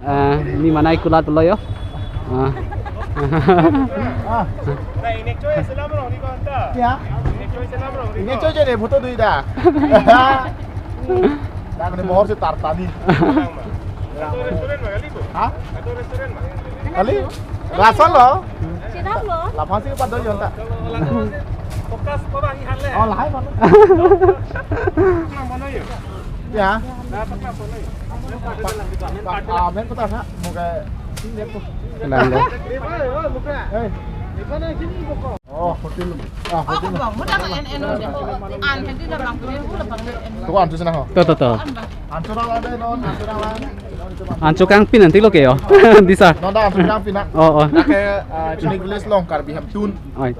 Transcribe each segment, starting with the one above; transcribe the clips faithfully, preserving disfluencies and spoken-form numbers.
Ah, ni manai kulat pulo yo. Ah. Ah. Nah, ini coy, selam rong ni konta. Ya. Ini coy, selam rong ni. Ini coy, jadi foto dui dah. Dah kena bor si tartani. Satu restoran mah kali ko? Hah? Satu restoran mah. Kali? Rasa lo. Sedap lo. Lapan sih pada jonta. Fokus ko bang ihan le. Oh, lahai mana? Mana yo? Ya. Nah, pernah mana yo? Ah, main kota sa, mau ke sini aku. Kelang lo. Eh. Oh, hotel. Ah, hotel. Tuh, antu sana ho. Tuh, tuh, tuh. Antu lang ada non, antu lang. Ancho kangpin anti lo ke yo. Disa. Non da ancho kangpin na. Oh, oh. Dak ke, ah, Ethnic Village along Karbi Hemtun. Oi.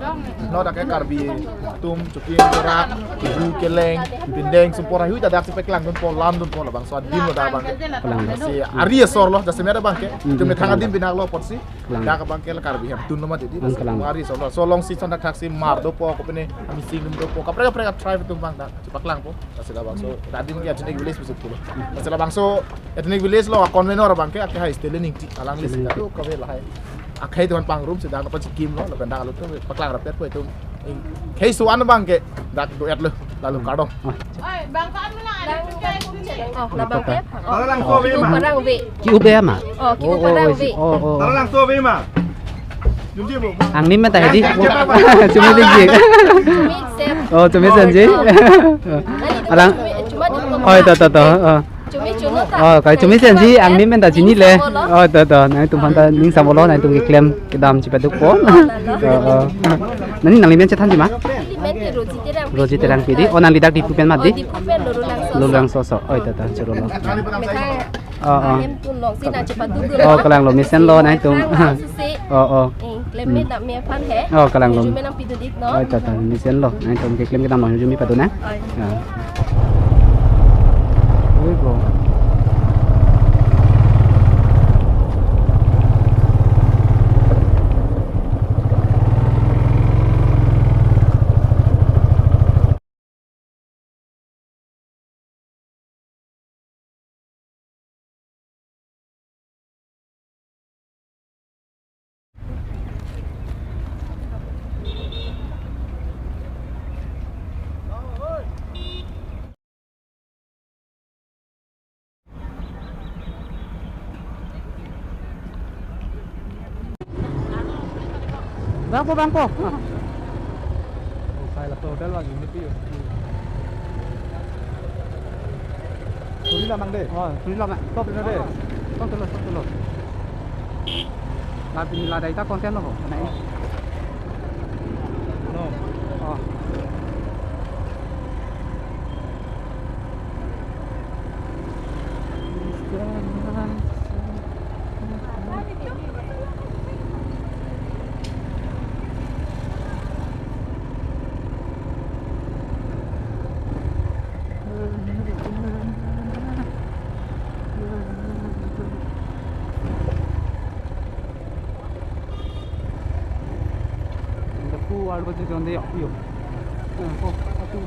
Non dak ke Karbi atum, Chokihola, Tibu, Keleng, Pindeng, Sumpor, hui dak si paklang dunpo, lam dunpo labangso adim lo dak abang. Kelang. Si ari asor lo, jasi mera abang ke. Hmm, itum methang kelang. Adim binak lo apotsi. Kelang. Dak abang ke la Karbi Hemtun lo mati di. Hmm, kelang. Ari asor lo. So alongsi son dak thaksi Hmar dopo, kopine Mising atum dopo. Kaprek kaprek tribe atum abang dak. Si paklangpo. Lasi labangso adim ke Ethnic Village pusi pulo. Lasi labangso Ethnic Village along a-convenor abang ke ake hai Stanley Ingti, alangli si dak, oh, kave lahai. Akhei tuan pangrum si dak napa chikim lo, lapen dak alutum paklang rapet po itum. Khei suan abang ke dak do-et lo, lalu kardom. Oi, bang kan mana ada juga itu cek. Oh, labang ke? Parang ko ve ma. Parang ve. Kiu be ma? Oh, kiu parang ve. Oh, oh. Parang so ve ma. Angni men ta hedi. Chumi dingji. Chumi sen. Oh, chumi senji. Alang. Oi, to, to, to. Oh. Chumi chunu ta. Oh, kai chumi senji, angni men ta chinine. Oh, to, to. Nangtum aphan ta ning samolo, nangtum keklem kedam chipadukpo. Oh, oh. Nangli, nangli men chethanji ma? Neli men ke Roji Terangpi. Roji Terangpi di. Oh, nangli dak Diphu pen ma di? Oh, Diphu pen Lorulangso. Lorulangso so. Oi, to, to, choro lo. Methang. Oh, oh. Hemtun alongsi nangchepadu dun. Oh, kelang lo, mesen lo nangtum. Methang alongsi. Oh, oh. Eh, klem me dam me aphan he. Oh, kelang lo. Jumi nangpidun ik non. Oh, to, to, mesen lo. Nangtum keklem kedam lo, jumi padu na. Oi. Ya. Oi, bro. Bangpo, bangpo. Sai la hotel lagi mati yo. Suri la mang de. Oh, suri la mang. Stop dulu de. Stop dulu, stop dulu. La pini la dai ta konten lo ko. Nai. No. Oh. Lapu aru baje jonde yo. Yo. Eh, ko, aku.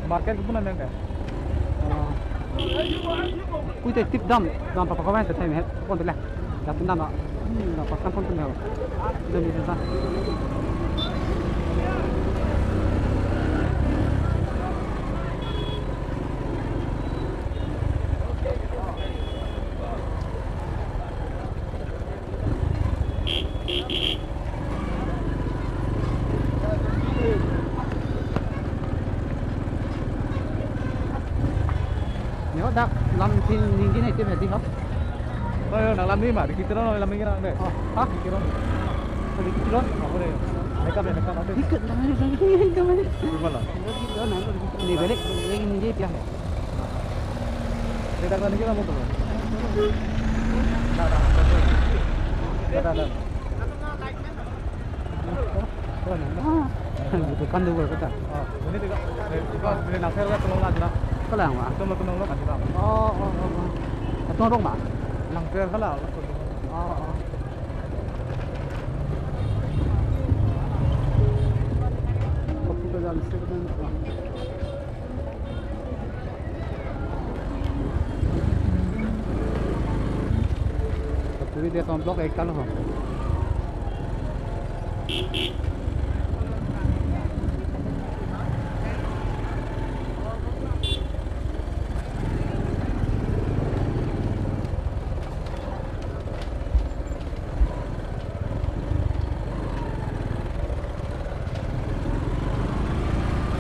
Market ko puna nang ka? Oh. Kui te tip dam, dam pa pa kawan te time he, kon te la. Dam dam na. Hmm, na pa kan kon te la. Dam ni sa. Yo, dak lam tin ning tin hai tin hai di ho. Oh, yo, nang lam ni ma, di kiti ron lam ni nang de. Oh, ha? Di kiti ron. Ikut lang, ikut lang. Ini balik, ini dia dia. Kita kan ini kan motor. Dah, dah. Dah, dah. Ah, bukan dua kota. Oh, ini tiga. Eh, tiga, ini Langpher ka tolong lagi na. Kalang ma? Itu mau tolong lagi na. Oh, oh, oh, oh. Atong rong ma? Langpher ka la. Oh, oh. Kapu ka jam se ka. Puri dia tombok ekal ho.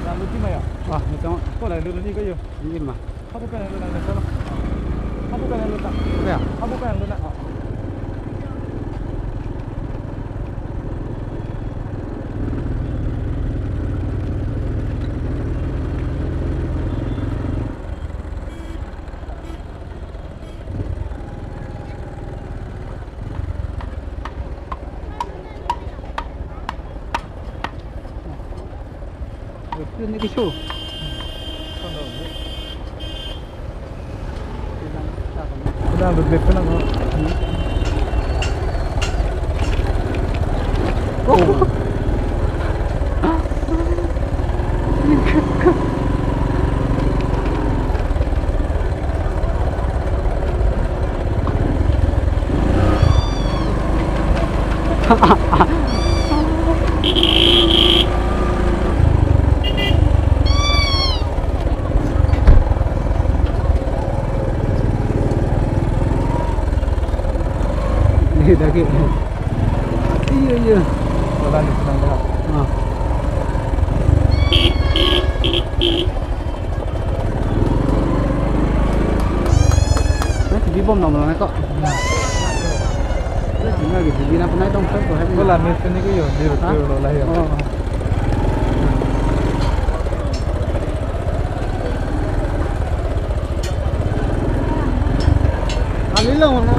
Lalu di mana? Wah, macam apa lah dulu ni kayu? Ini mah. Hapu pen helo nang nang. Hapu pen helo nang. Ya. Hapu pen helo nang. Ini kisah. Udah, udah, udah, udah. Oh. Ini lagi. Iya, iya. Jalan di sana, ya. Ah. Nah, di bom nomor ko. Nah, gitu, di na penai tong, tong, tong. Bola mis ini ko yo, di. Hah? Betul lah ya. Oh. Alilo mana?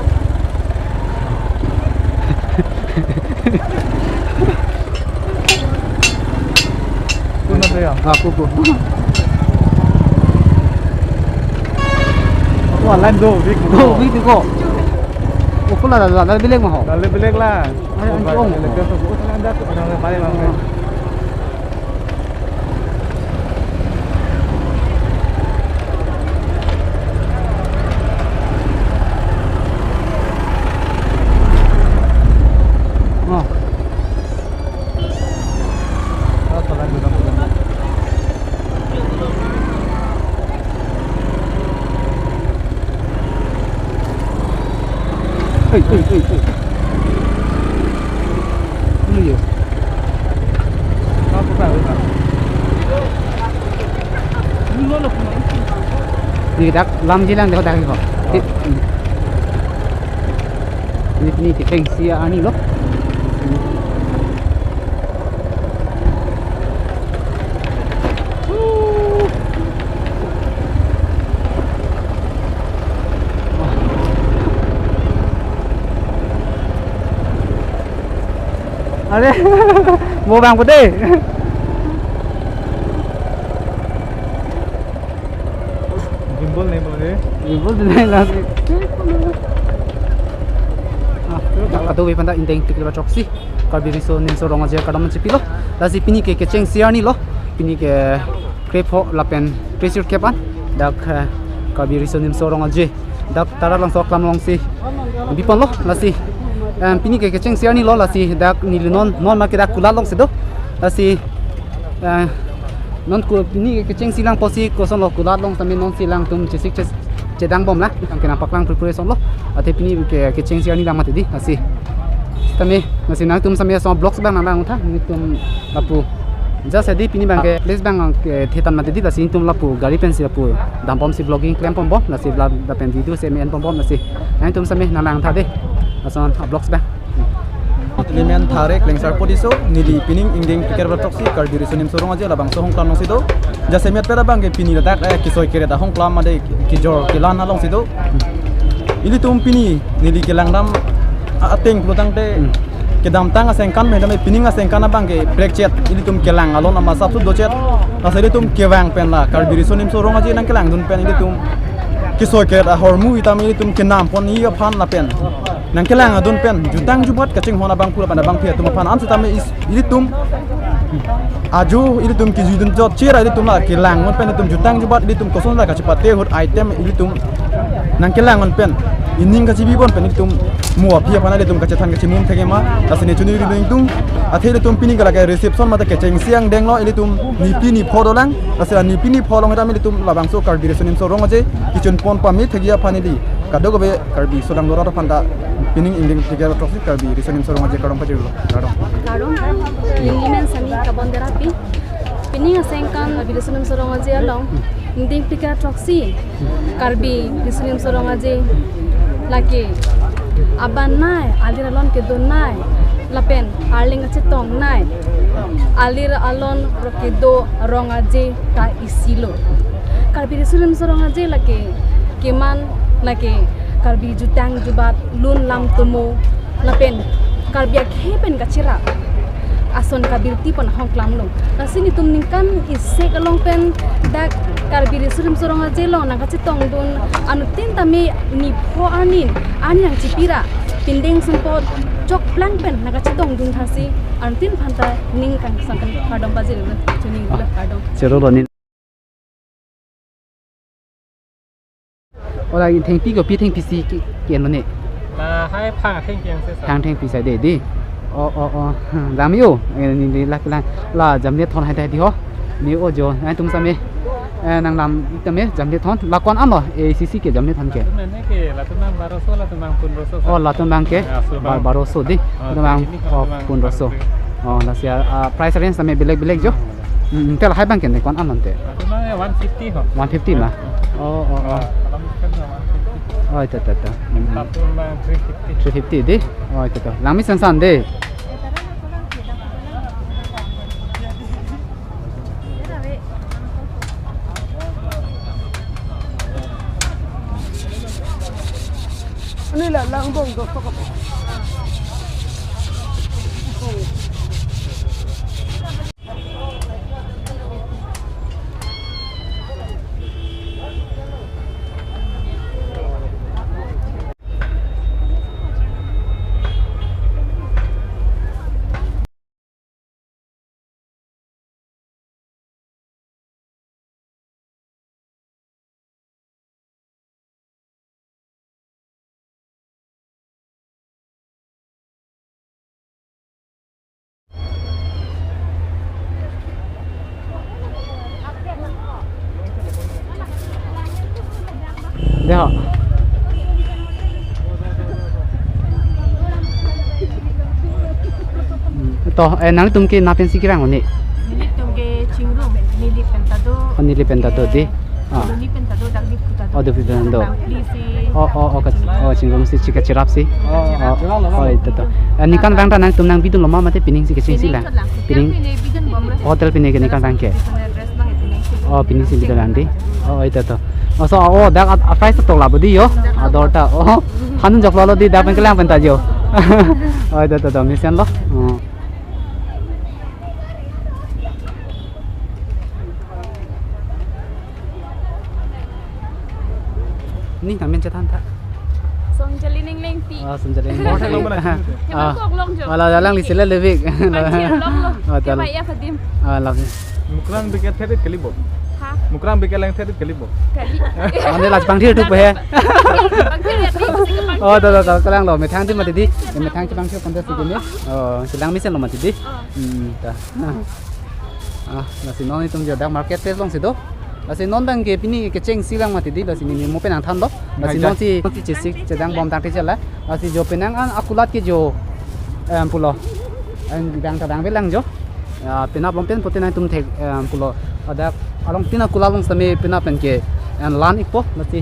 Kuna to ya? Ah, kuku. Aku online do, big do. Oh, big do ko. Oh, kula la, la, la, bilik mah ho. La, bilik la. Ay, ang Oh, tuong. Bilik ko. Ano, balik lang. Oh. Hey, hey, hey, hey. Ini ya. Ini dak lam jilang dak dak ko. Ini, ini kecheng si arni lo. Are, mo bang pute. Gimbal nahi bole. Gimbal nahi lagi. Ah, dak kado be panda indeng tik leba choksi. Karbi Riso Nimso Rong Aje kardom chipilo. Lasi pini ke kecheng si arni lo. Pini ke krepho lapen kresirkep an. Dak, eh, Karbi Riso Nimso Rong Aje. Dak Taralangso aklam alongsi biponlo lasi. Em, pini ke kecheng si arni lo lasi dak neli non, non ma ke dak Kulat alongsi do. Lasi, eh, non ku, pini ke kecheng si lang pusi kosonlo Kulat along tame non si lang atum chesik ches-, chedang bom la. Tame ke nangpaklang prepare sonlo. Athe pini ke kecheng si arni lang mati di lasi. Tame, lasi nangtum tame so vlogs bang nanglang tha, nangtum lapu. Just adi pini bang ke place bang ke thetan mati di lasi nangtum lapu gari pensi lapu dam bomsi vlogging klem pon bom lasi vlog lapen video si men pon bom lasi. Nangtum tame nanglang tha de. Lason vlogs bang. Limen Thare Klengsar Potiso, neli pining ingdeng phlikep ra throksi Karbi Riso Nimso Rong Aje labangso ahongklam alongsi do. Jasemet pera abangke pini ladak, eh, kesoi keret ahongklam mate kejor kelang alongsi do. Ilitum pini neli kelangdam a-, ateng pulotangte, hmm, kedamtang asengkan pen tame pining asengkan abangke prekchet ilitum kelang alon ama sapsu dochet. Lasi ilitum kevang pen la Karbi Riso Nimso Rong Aje nangkelangdun pen ilitum kesoi keret ahormu itam ilitum kenam ponji aphan lapen nangkelangdun pen jutang jubat kachinghon abangphu lapen abangpi atum aphan, ansi tame is-, ilitum ajo ilitum kejidun jot chera ilitum la kelangdun pen ilitum jutang jubat ilitum koson la kachepate ahut item ilitum nangkelangdun pen ining kachibibon pen ilitum mo aphi aphan ilitum kachethan kachimum thekema. Lasi ne chuni ilitum athe ilitum pini ke lake reception mate kechengsi angdeng lo, ilitum nipi nipho dolang. Lasi la nipi nipho along itam ilitum labangso Karbi Riso Nimso Rong Aje kechun pon pame thekji aphan ili kadokave Karbi solang dorat aphan ta pining ingdeng phlikep ra throksi Karbi Riso Nimso Rong Aje kardom pajirlo. Kardom. Kardom. Neli men Sani Kabon Derapi. Pining asengkan Karbi Riso Nimso Rong Aje along ingdeng phlikep ra throksi Karbi Riso Nimso Rong Aje lake aban nei, alir alon kedo nei, lapen arleng kachetong nei, alir alon ro kedo rong aje ta isi lo. Karbi Riso Nimso Rong Aje lake keman lake Karbi jutang jubat, lun lam tomo lapen Karbi akhei pen kachirap ason kabirti pon ahongklam lo. Lasi netum ningkan isek along pen dak Karbi Riso Nimso Rong Aje along nangkachetongdun anuttin tame nipho arni, arni nangchipi ra pindeng sumpot chokplang pen nangkachetongdun thasi anuttin aphan ta ningkan sangkan kardom pajirlo, chuninglo kardom. Chero lo ni. Ola thengpi kopi thengpi si ke, ke lo ne? Lahai phang thengpi ang se sa. Phang thengpi sa de di. O, o, o. Hmm, dam yo. Eh, ne, ne, la, la, la, jamne thon hai dei di ho. Ne o jo. Nangtum same. Eh, nangdam tame jamne thon. La ko-an lo? Eh, sisi ke jamne thon ke. Latum ne ke, latum nang baroso, latum nang pondroso sa. Oh, latum nang ke? Ah, so bar-, bang. Baroso di. Ah, latum nang, ini oh, latum nang pondroso. Baroso. Oh, lasi, ah, price range tame belek belek jo. Hmm, hmm, tel hai abangke ne ko-an lo te? Latum nang ya one fifty ho. One fifty ma? Oh, oh, oh. Ah, kalau makan ya one fifty. Oh, ito, ito, ito. Hmm. Latum nang three fifty. Three fifty di? Oh, ito, ito. Langmesen san di. Ini la langbong do. Dei ho. Hmm. To, eh, nangtum ke na pensi kevang o ne? Nelitum ke Chingrum, neli pen ta do. Oh, neli pen ta do di. Ah. Colony pen ta do, dak Diphu ta do. Oh, Diphu ta do. Bang pli si. Oh, oh, oh, ka-, oh, Chingrum si chika chirap si. Oh, oh, oh, ito, ito. Eh, ningkan vang ta nangtum nangpidun lo ma mate pining si kechengsi lang? Pining. Hotel pine ke ningkan vang ke. Oh, pining si pidun lang di. Oh, ito, ito. Oh, so, oh, dak at, at price tok la bo di yo. Ador ta. Oh, hanun jok lo di dak pen kelang pen ta jo. Oh, ito, ito, ito. Mesen lo. Oh. Ning tang men chethan tha. Songjali Ninglengpi. Ah, Songjali Ninglengpi. Kor thek long mana? Ah. Kemang kok long jo. Wala jalang li sila lebik. Panci long lo. Oh, kemang tal. Ya Fadim. Ah, lang. Mukrang bike thedit kali bo. Ha? Mukrang bike lang thedit kali bo. Kali. Ane last pangthir tu pe. Pangthir ya, pangthir. Oh, to, to, to, kelang lo. Methang di mati di. Methang chepangthir kontes di ni. Oh, si langmesen lo mati di. Oh. Hmm, ta. Ah, lasi non itum jo dak market place alongsi do. Lasi non abangke pini kechengsi lang mati di, lasi neli mo penang than do. Lasi hai, non si, non si chesik chedang bom tangte chela. Lasi jo penang an akulat ke jo, em, pulo. Em, dang ta dang belang jo. Ya, penap bom pen pute nangtum thek, em, pulo. Ada along pina kulat along sitame penap pen ke, em, lan ikpo. Lasi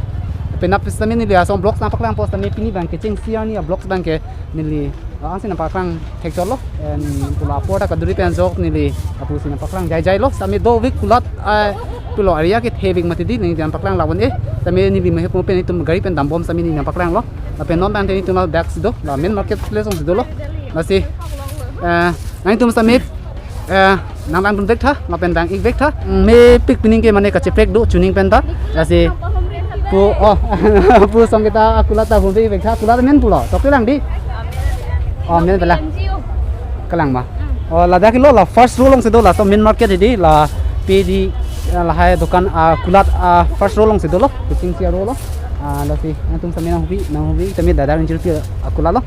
penap sitame neli ason vlogs nangpaklangpo sitame pini abangke kechengsi arni a-vlogs abangke neli Ansi nangpaklang thekchotlo, em, pulo apor ta kaduri pen ajok neli lapusi nangpaklang jaijai lo, sami dovik kulat, eh, pulo area kethevik mati di, neli nangpaklang labon e, sami neli mehek mo pen itum gari pen dambom sami neli nangpaklang lo, lapen non tangte itum la dak si do, la main market place along si dolo, lasi, eh, nangtum sami, eh, nanglang dunvek tha, lapen dang-ikvek tha, mepik pining ke mane kacheprek do, chuning pen ta, lasi, pu, oh, pu Songkita akulat ta humvekvek tha, kulat main pulo, tokte lang di. Oh, main pala. Kalang ma. Oh, ladak lo la first row along si do laso main market di la P D, eh, lahai dukan, ah, kulat, ah, first row along si dolo. Kuching si aro lo. Ah, lasi nangtum sami nanghubi, nanghubi sami dada injil pi akulat lo.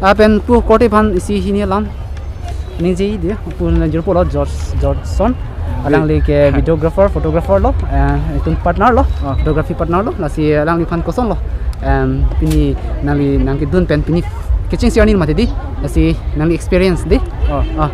Lapen pu korte aphan isi hini alam. Ningje di, pu nangjirpo lo George, Georgeson. Alangli ke videographer, photographer lo, eh, itum partner lo, photography partner lo, lasi alangliphan koson lo. Em, pini nangli nangkedun pen pini kechengsi arni mati di, lasi nangli experience di. Oh. Ah.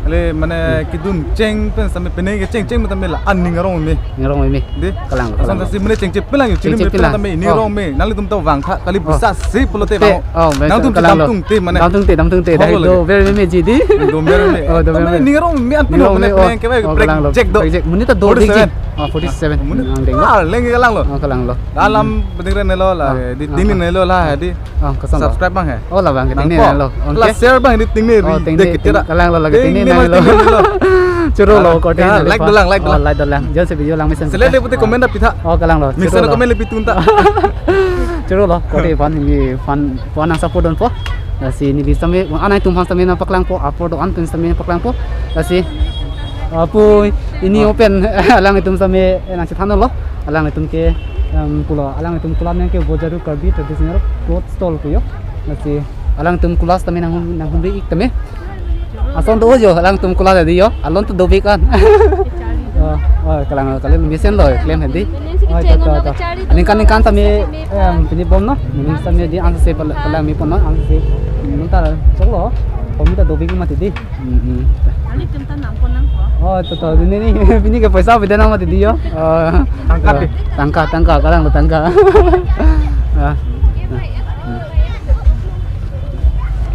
Ale mane kedun cheng pen sami pene kecheng cheng mata mela an ning arong me. Ning arong me. Di. Kalang, kalang. Asam kasi mene chengche pelang yo, chili chengche mene pelang. Tame ning arong me. Nanglitum ta vangtha kali bisa si pulote vang. Oh, nangtum kalang lo. Damtungte mane. Damtungte, damtungte. Dai do ber me ji di. Do ber me. Oh, do ber me. Ning arong me an puno mene kevek. Oh, kalang lo. Check do. Check. Mene ta do di. Forty-seven. Oh, forty-seven. Mene. Nang deng. Ah, leng kalang lo. Oh, kalang lo. Dalam beding re nelo la. Di dini nelo la di. Oh, koson lo. Subscribe bang he. Oh, labang ke tingni nanglo. Oke. Share bang di tingni ri. Oh, tingni, dek kita. Kalang lo lagi tingni nanglo. Choro lo korte nangli. Like dolang, like dolang. Oh, like dolang. Jose video lang mesen. Select pute comment pi tha. Oh, kalang lo. Mesen comment pi tun tha. Choro lo korte aphan neli aphan aphan nang support dunpo. Lasi neli sami anai atum aphan sami nangpaklangpo, apor do-an pen sami nangpaklangpo. Lasi, ah, pu ini open alanglitum sami nangchethan lo. Alanglitum ke, em, pulo alanglitum kulat nang ke Bojaru Karbi traditional cloth stall pu yo. Lasi alangtum kulat tame nanghum, nanghumri-ik tame. Ason do jo alangtum kulat di yo. Alon tu dovik an. Oh, oh, kalang kali mesen lo, klem hedi. Oh, to, to, to. Ningkan ningkan tame, em, pini bom no. Ningkan tame di ansi pala, pala mi pon no, ansi. Ningkan ta choklo. Komi ta dovik mati di. Hmm, hmm. Kali tim ta nang pon nang ko. Oh, to, to. Ini, ini, ini ke paisa beda nama di yo. Oh. Tangka, tangka, tangka, kalang lo tangka. Ah.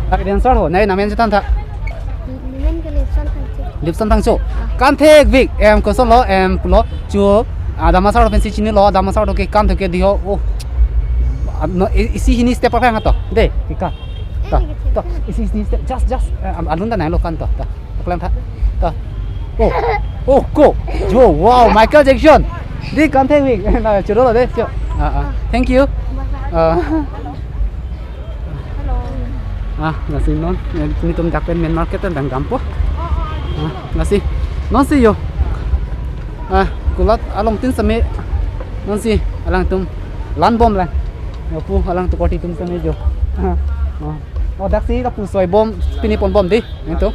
Lagi dancer ho, nai namen chetan tha. Namen ke Lipson Thangcho. Lipson Thangcho. Kan thekvik, em, koson lo, em, pulo, chu, ah, Damasar pensi chinilo, Damasar ke kan thek ke di ho, oh. Ah, no, i-, isi hini step apa yang to? De, ika. Ta, ta, isi hini step, just, just, eh, am-, alun ta nai lo kan to, ta. Paklang tha. Ta. Oh. Oh, ko. Jo, wow, Michael Jackson. Di kan thekvik. Na, choro lo de, cho. Ah, ah. Thank you. Ah. Hello. Ah, lasi non, eh, netum dak pen main market pen dang dampo. Ah, lasi. Non si yo. Ah, kulat along tin sami. Non si, alangtum lan bom lang. Yo pu, alang tu korte atum sami jo. Ah. Oh, dak si lapu soi bom, pini pon bom di, nangtum.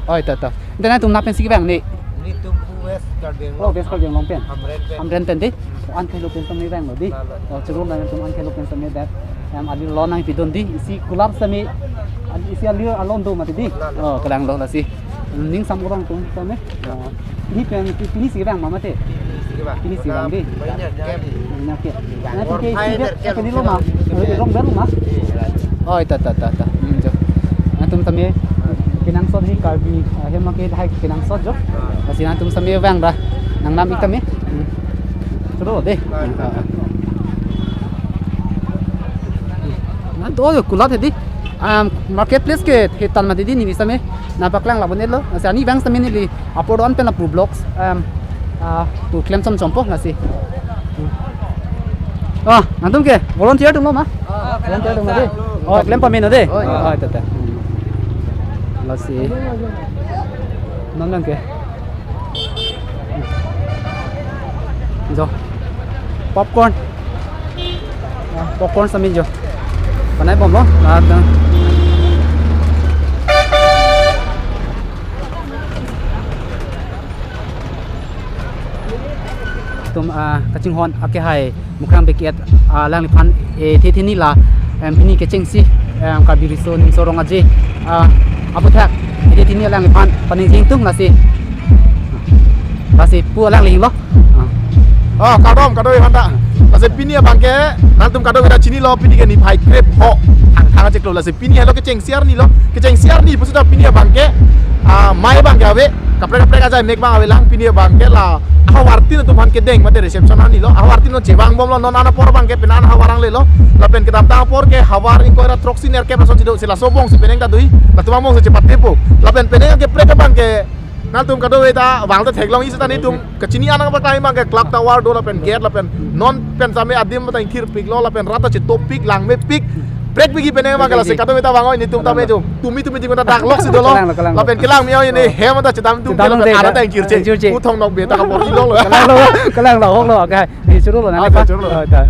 Oi, ta, ta. Ante nangtum nap pensi kevang ni? Netum pu West Karbi Anglong. Oh, West Karbi Anglong pen. Hamren pen. Hamren pen di. An khelo pen sami vanglo di. Lalo. Oh, choro nangtum an khelo pen sami dak. Em, ali lo nangpidun di. Isi kulat sami. Isi ali alon do mati di. Lalo. Oh, kalang lo lasi. Ning sam orang tum sami. Oh. Pini pen, pini si kevang ma mate? Pini si kevang. Pini si kevang di. Banyak jadi. Banyak ya. Nangtum ke, si dia, ke ni lo ma? Rong ber lo ma? Oh, ta, ta, ta, ta. Hmm, jo. Nangtum tame kenangsot hi Karbi, ah, hem ke hai kenangsot jo. Lasi nangtum sami vang ra. Nangnam-ik tame. Hmm. Choro de. Ah, ah. Na do yo kulat hedi. Um, marketplace ke hetan mati di neli sami nangpaklang labon-et lo. Lasi ani vang sami neli apor do-an pen lapu vlogs, um, ah, pu klem chom chompo lasi. Ah, nangtum ke volunteer atum lo ma? Ah, volunteer atum lo de. Oh, klem pame no de. Oh, iya. Oh, ta, ta. Lasi. Non lang ke. Jo. Popcorn. Ah, popcorn sami jo. Panai bom lo. Ah, dah. Tum, ah, kachinghon akehai Mukrang Bey-et, ah, alangliphan, eh, the theni la, em, pini kechengsi, em, Karbi Riso Nimso Rong Aje, ah, aputhak, the theni alangliphan paningje ingtung lasi. Lasi pu alangli lo. Ah. Oh, kardom, kardom, Hanta. Lasi pini abangke nangtum kadokave ta chinilo, pini ke niphai krepho Thangthang achiklo. Lasi pini helo kechengsi arni lo, kechengsi arni pusita pini abangke, ah, mei abangke ave, kaprek kaprek ajai mek abang avelang. Pini abangke la ahavar tin atum aphan kedeng mate reception arni lo, ahavar tin non chevangbomlo, non an apor abangke penang ahavar angle lo, lapen kedamtang apor ke havar ingkoi ra throksi nerkep ason chido, si laso abong si penang ta dui, latum angbong si chepatepo. Lapen penang kaprek abangke nangtum kadokave ta vang ta theklong isi ta nelitum kachini anang paklai abangke clock tower do lapen gate lapen non pen same adim ta ingthirpiklo lapen rat ta chetopik langmepik. Prekpik penang abangke, lasi kadokave ta vang oi, nelitum ta me jo tumi tumi jing ta daklok si dolo. Kalang lo, kalang lo. Lapen kelang me oi, ne hem ta chedam tum chedam tum lapen ke. Ada ta ingchirche. Ingchirche. Uthong nok be ta kapor ilong lo. Kalang lo, kalang lo, hok lo, okay. Ni churu lo, nang Ah, pa. Churu lo. Oh, ta.